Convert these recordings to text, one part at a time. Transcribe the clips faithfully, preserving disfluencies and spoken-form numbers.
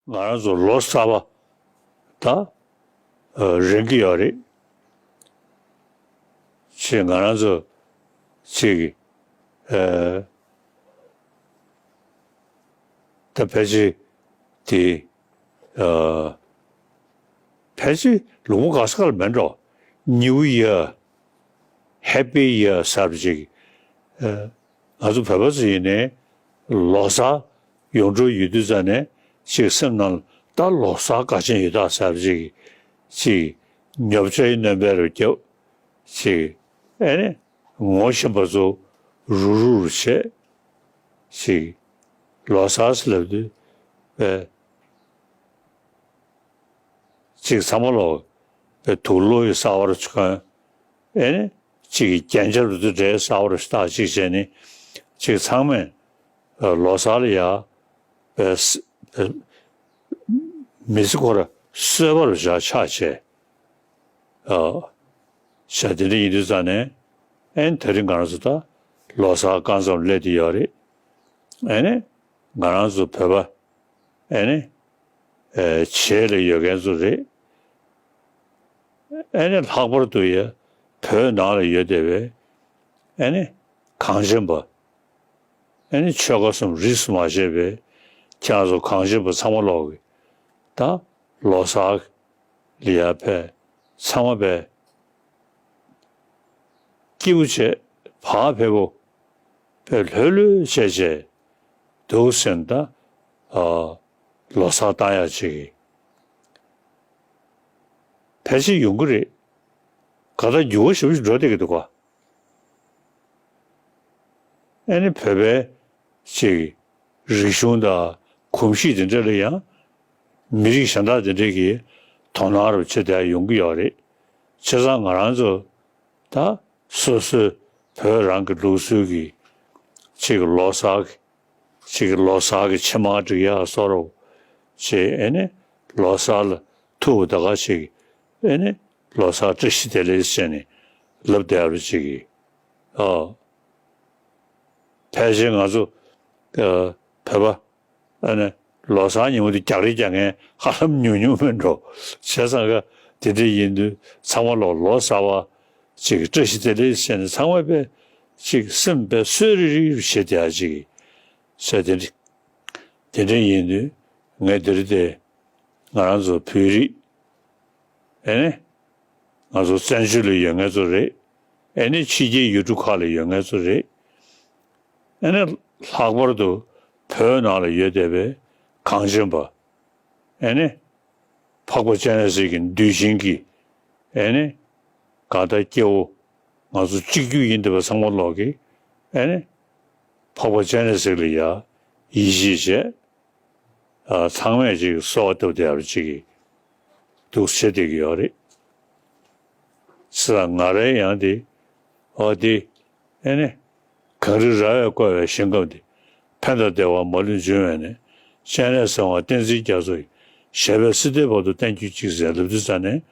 ང་རང་ཚོ་ལོ་གསར་པ་ད་རན་གྱི་ཡོད་རེད། ཅེས་ང་རང་ཚོ་ཅིག་ཨ་ད་ཕལ་ཆེར་དེ་ཨ་ཕལ་ཆེར་ལུང་པ་ག་ས་ག་ལ་མེད་འགྲོ། New Year, Happy Year ཟེར་བ་ཅིག་ཨ་ང་ཚོ་བོད་པ་ཚོ་ཡིན་ནའི་ལོ་གསར་ཡོང་འགྲོ་ཡོད་དུས་ཙ་ནས་ཅིག་སེམས་ནང་ད་ལོ་གསར་ག་ཅན་ཡོད་ད་ཟེར་བ་ཅིག་ཅིག་ཉོབ་ཆ་ཡི་སྣོན་པ་རུ་རྒྱབ། ཅིག་ཨེ་ནི་ངོ་ཤེས་པ་ཚོ་རུ་རུ་རུ་བྱས། ཅིག་ལོ་གསར་ཟེར་ལབ་དུས་པས་ཅིག་ཚང་མ་ལོག་པའི་དུག་ལོག་གི་གསར་པ་རུ་ཆུ་ཁོན་ཨེ་ནི་ཅིག་གི་རྒྱན་ཆ་རུ་དུ་འདྲའི་གསར་པ་རུ་ཞིག་བཏགས་ཅིག་བྱས་ནི་ཅིག་ཚང་མས་ལོ་གསར་ལ་ཡ་པས་མི་ཚེ་ཁོ་ར་གསོད་པ་རུ་བཞག་ཆགས་བྱས། ཨ། བྱས་དེ་འདྲ་ཡིན་དུས་ཙང་ནས་ཨེ་ནི་དེ་རིང་ང་རང་ཚོ་ད་ལོ་གསར་རྐང་ཙམ་སླེབས་བསྡད་ཡོད་རེད། ཨེ་ནི་ང་རང་ཚོ་བོད་པ་ཨེ་ནི་ཨེ་བྱེས་ལ་ཡོད་མཁན་ཚོ་རེད། ཨེ་ནི་ལྷག་པར་དུ་ཡ་བོད་ནང་ལ་ཡོད་བསྡད་པའི་ཨེ་ནི་གངས་ཅན་པ་ཨེ་ནི་ཆོལ་ཁ་གསུམ་རིས་སུ་མ་ཆད་པའི་ཁྱེད་རང་ཚོ་གངས་ཅན་པ་ཚང་མ་ལོག་གི་ད་ལོ་གསར་ལ་ཡར་ཕེབས། ཚང་མ་པས་སྐྱིད་པོ་བྱས། བག་ཕེབས་པོ་པས་ལྷོད་ལྷོད་བྱས་བྱས་འདུག་ཟེར་ན་ད་ཨ་ལོ་གསར་བཏང་ཡག་ཅིག་ཕལ་ཆེར་ཡོང་གི་རེད། ག་ད་འགྱུར་བ་ཞེ་པོ་ཞིག་འགྲོ་བསྡད་ཀྱི་འདུག་ག་ཨེ་ནི་བོད་པའི་ཅིག་རིག་གཞུང་དང་གོམས་གཤིས་དེ་འདྲ་ལ་ཡང་མི་རིགས་གཞན་དག་དེ་འདྲ་གིས་དོ་སྣང་རུ་བྱེད་བསྡད་ཡོང་གི་ཡོད་རེད། བྱས་ཙང་ང་རང་ཚོ་ད་སོ་སོའི་བོད་རང་གི་ལུགས་སྲོལ་གྱི་ཅིག་ལོ་གསར་གྱི་ཅིག་ལོ་གསར་གྱི་ཕྱེ་མར་སྒྲིག་ཡག་བཟོ་རོགས་ཅེས་ཨེ་ནི་ལོ་གསར་ལ་ཐུག་པ་ད་ག་ཅིག་ཨེ་ནི་ལོ་གསར་བཀྲ་ཤིས་བདེ་ལེགས་ཟེར་ནས་ལབ་བསྡད་པ་ཅིག་གིས་ཨ། ཕལ་ཆེར་ང་ཚོ་ཨ་བོད་པ་ཨ་ནི་ལོ་གསར་ཉིན་མོ་དེ་རྒྱག་རེས་རྒྱག་མཁན་ཧ་ལམ་ཉུང་ཉུང་མིན་འགྲོ། བྱས་ཙང་ཀ་དེ་འདྲ་ཡིན་དུས་ཚང་མ་ལོག་ལོ་གསར་བ་ཅིག་བཀྲ་ཤིས་བདེ་ལེགས་ཟེར་ནས་ཚང་མ་པས་ཅིག་སེམས་པས་གསོས་རི་རི་རུ་བྱེད་བསྡད་ཡག་ཅིག་བྱས། དེ་འདྲ་དེ་འདྲ་ཡིན་དུས་ངས་འདིར་དེ་ང་རང་ཚོ་བོད་རིགས་ཨེ་ནི་ང་ཚོ་བཙན་བྱོལ་ལ་ཡོད་མཁན་ཚོ་རེད། ཨེ་ནི་ཕྱི་རྒྱལ་ཡུལ་གྲུ་ཁག་ལ་ཡོད་མཁན་ཚོ་རེད། ཨེ་ནི་ལྷག་པར་དུ་བོད་ནང་ལ་ཡོད་བསྡད་པའི་གངས་ཅན་པ། ཨེ་ནི་འཕགས་པ་སྤྱན་རས་གཟིགས་ཀྱི་གདུལ་ཞིང་གི་ཨེ་ནི་གང་ལྟར་སྐྱེ་བོ་ང་ཚོ་གཅིག་གྱུར་ཡིན་བསྡད་པ་ཚང་མ་ལོག་གི་ཨེ་ནི་འཕགས་པ་སྤྱན་རས་གཟིགས་ལ་ཡ་ཡིད་ཆེས་བྱས། ཨ་ཚང་མས་ཅིག་གསོལ་བ་བཏབ་བསྡད་པ་ཅིག་འདུག་བྱེད་བསྡད་ཀྱི་ཡོད་རེད། ས་ང་རའི་ཡང་དེ་ཨོ་དེ་ཨེ་ནི་གངས་རི་ར་བས་བསྐོར་བའི་ཞིང་ཁམས་འདི། ཕན་དང་བདེ་བ་མ་ལུས་འབྱུང་བའི་གནས། སྤྱན་རས་གཟིགས་དབང་བསྟན་འཛིན་རྒྱ་མཚོ་ཡི། ཞབས་པད་སྲིད་མཐའི་བར་དུ་བརྟན་གྱུར་ཅིག་ཟེར་ལབ་དུས་ཙ་ནས་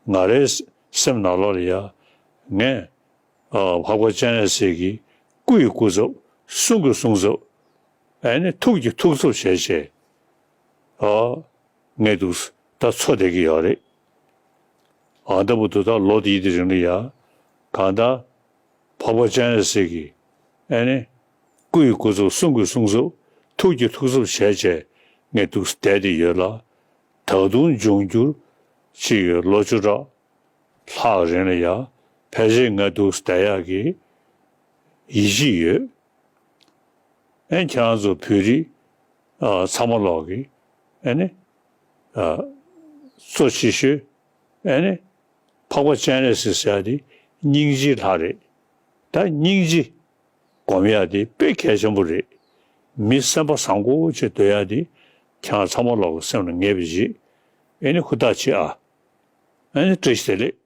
ང་རའི་སེམས་ནང་ལོགས་ལ་ཡ་ངས་ཨ་འཕགས་པ་སྤྱན་རས་གཟིགས་ཀྱི་སྐུ་ཡི་སྐུ་ཚབ། གསུང་གི་གསུང་ཚབ། ཨེ་ནི་ཐུགས་ཀྱི་ཐུགས་ཚབ་བྱས་བྱས་ཨ་ངས་འདུག་ད་འཚོ་བསྡད་ཀྱི་ཡོད་རེད། ཨ་ད་བར་དུ་ད་ལོ་འདིའི་དེ་རིང་ལ་ཡ་གང་ལྟར་འཕགས་པ་སྤྱན་རས་གཟིགས་ཀྱི་ཨེ་ནི་སྐུ་ཡི་སྐུ་ཚབ། གསུང་གི་གསུང་ཚབ། ཐུགས་ཀྱི་ཐུགས་ཚབ་བྱས་བྱས་ངས་འདུག་བསྡད་དེ་ཡོད་ལ། ད་དུང་འབྱུང་འགྱུར་ཅིག་ལོ་བཅུ་ཕྲག་ལྷག་རིང་ལ་ཡ་ཕལ་ཆེར་ང་འདུག་བསྡད་ཡག་གི་ཡིད་ཆེས་ཡོད། ཨེ་ཁྱེད་རང་ཚོ་བོད་རིགས་ཨ་ཚང་མ་ལོག་གི་ཨེ་ནི་ཨ་གཙོ་ཆེ་ཤོས་ཨེ་ནི་འཕགས་པ་སྤྱན་རས་གཟིགས་ཟེར་ཡག་དེ་སྙིང་རྗེའི་ལྷ་རེད། ད་སྙིང་རྗེ་སྒོམ་ཡག་དེ་དཔེ་གལ་ཆེན་པོ་རེད། མི་སེམས་པ་བཟང་པོ་བྱེད་སྡོད་ཡག་དེ་ཁྱེད་རང་ཚང་མ་ལོག་གི་སེམས་ལ་ངེས་པ་ཅིག་ཨེ་ནི་ཧུར་ཐག་བྱེད་ཨ། ཨེ་ནི་བཀྲ་ཤིས་བདེ་ལེགས།